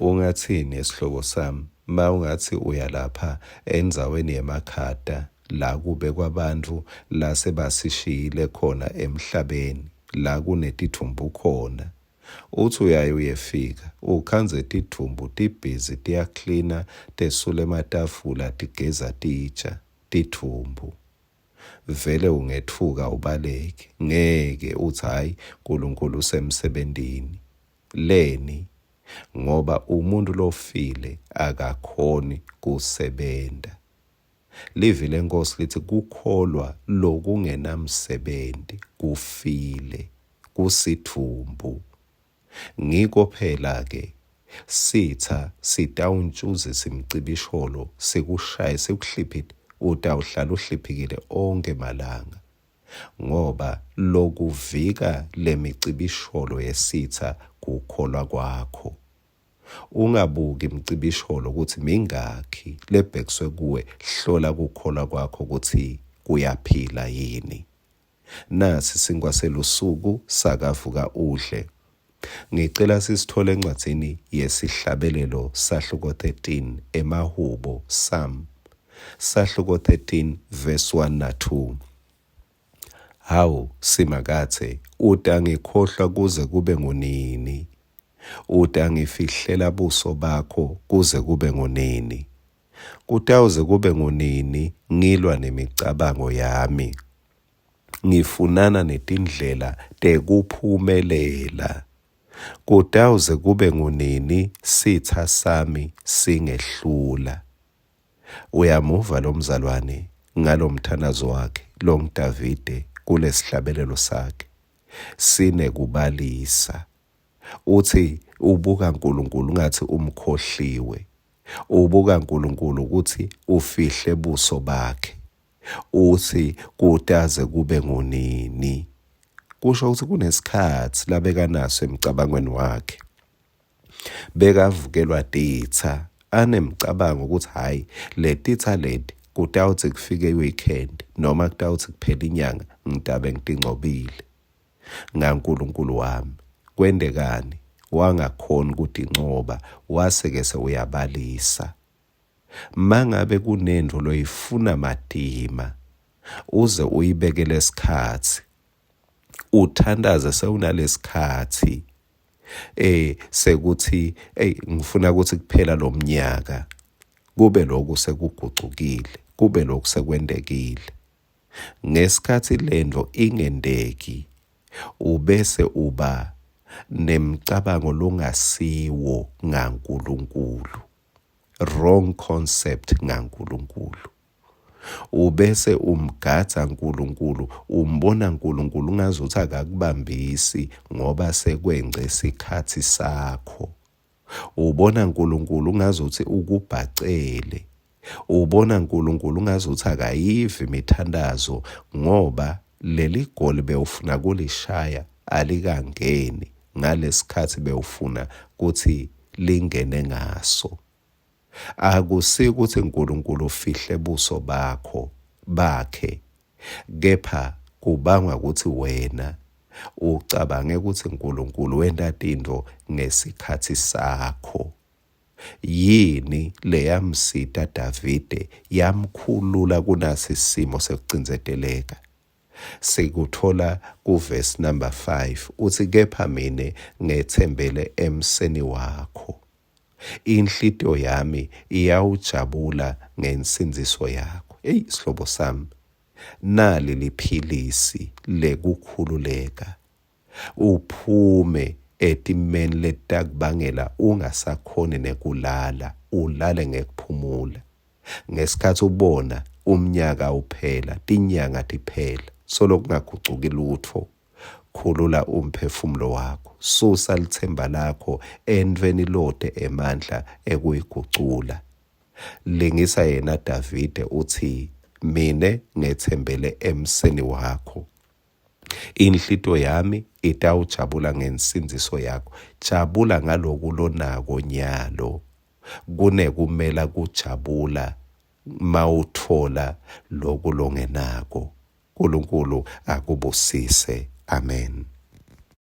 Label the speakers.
Speaker 1: Ungatsini sihlobo sami ma ungatsi uya lapha endzaweni yemakhata la kubekwa bantfu lasebasishiyile khona emhlabeni la kunetidvumbu khona. Utsi uyaye uyefika ukhandze tidvumbu tibhizi tiyaklina tesula ematafula tigeza titja, tidvumbu. Vele ungetfuka ubaleke ngeke utsi hhayi Nkulunkulu usemsebentini. Leni? Ngoba umuntfu lofile akakhoni kusebenta. Livi leNkhosi litsi kukholwa lokungenamsebenti kufile, kusidvumbu. Ngiko phela-ke sitsa sitawuntjuzisa imicibisholo sikushaye sikuhliphite, utawuhlala uhliphikile onkhe malanga. Ngoba lokuvika lemicibisholo yesitsa kukholwa kwakho. Ungabuki imicibisholo kutsi mingakhi lebhekiswe kuwe, hlola kukholwa kwakho kutsi kuyaphila yini. Nasi sinkwa selusuku sakavuka udle. Ngicela sisithole encwadzini yeSihlabelelo sahluko 13 emahubo Psalm sahluko 13 verse 1 na 2. Hawu Simakadze, utangikhohlwa kuze kube ngunini? Utangifihlela buso bakho kuze kube ngunini? Kutawuze kube ngunini ngilwa nemicabango yami, ngifunana netindlela tekuphumelela? Kutawuze kube ngunini sitsa sami singehlula? Uyamuva lomzalwane ngalomthandazo wakhe longuDavide kulesihlabelelo sakhe sinekubalisa. Utsi ubuka Nkulunkulu ngatsi umkhohliwe. Ubuka Nkulunkulu kutsi ufihle buso bakhe. Utsi kutaze kube ngunini. Kusho kutsi kunesikhatsi labekanaso emcabangweni wakhe. Bekavukelwa titsa anemcabango ukuthi hhayi letitsa leti kutawutsi kufike i-weekend noma kutawutsi kuphela inyanga ngitabe ngitincobile ngaNkulunkulu wami. Kwentekani? Wangakhoni kutincoba wase-ke sewuyabalisa. Mangabe kunentfo loyifuna matima uze uyibekele sikhatsi, uthantaze sewunalesikhatsi eh sekuthi ey ngifuna ukuthi kuphela lomnyaka kube lokhu sekugucukile kube lokhu sekwentekile ngesikhathi lento ingenteki ubese uba nemcabango longasiwo ngaNkulunkulu wrong concept ngaNkulunkulu Ubese umgadza Nkulunkulu, umbona Nkulunkulu ungazuthi akakubambisi ngoba sekwengce sikhatsi sakho. Ubona Nkulunkulu ungazuthi ukubhacele. Ubona Nkulunkulu ungazuthi akayivi imithandazo ngoba leli goli bewufuna kulishaya alikangeni ngalesikhatsi bewufuna kutsi lingene ngaso. Akusiko kutsi Nkulunkulu ufihle buso bakho bakhe, kepha kubangwa kutsi wena ucabange kutsi Nkulunkulu wenta tintfo ngesikhatsi sakho. Yini leyamsita Davide yamkhulula kunasi simo sekucindzeteleka? Sikutfola kuvesi number 5 utsi kepha mine ngetsembele emseni wakho. Inhlitiyo yami iyawujabula ngensindziso yakho. Eyi sihlobo sami, nali liphilisi lekukhululeka, uphume etimeni letitakubangela ungasakhoni nekulala, ulale ngekuphumula. Ngesikhatsi ubona umnyaka uphela, tinyanga tiphela, solo kungagucuki lutfo. Khulula umphefumulo wakho. Susa litsemba lakho entfweni lote emandla ekuyigucula. Lingisa yena Davide utsi, Mine ngetsembele emseni wakho. Inhlitiyo yami itawujabula ngensindziso yakho. Jabula ngaloku lonako nyalo kunekumela kujabula mawutfola loku longenako. Nkulunkulu akubusise. Amen.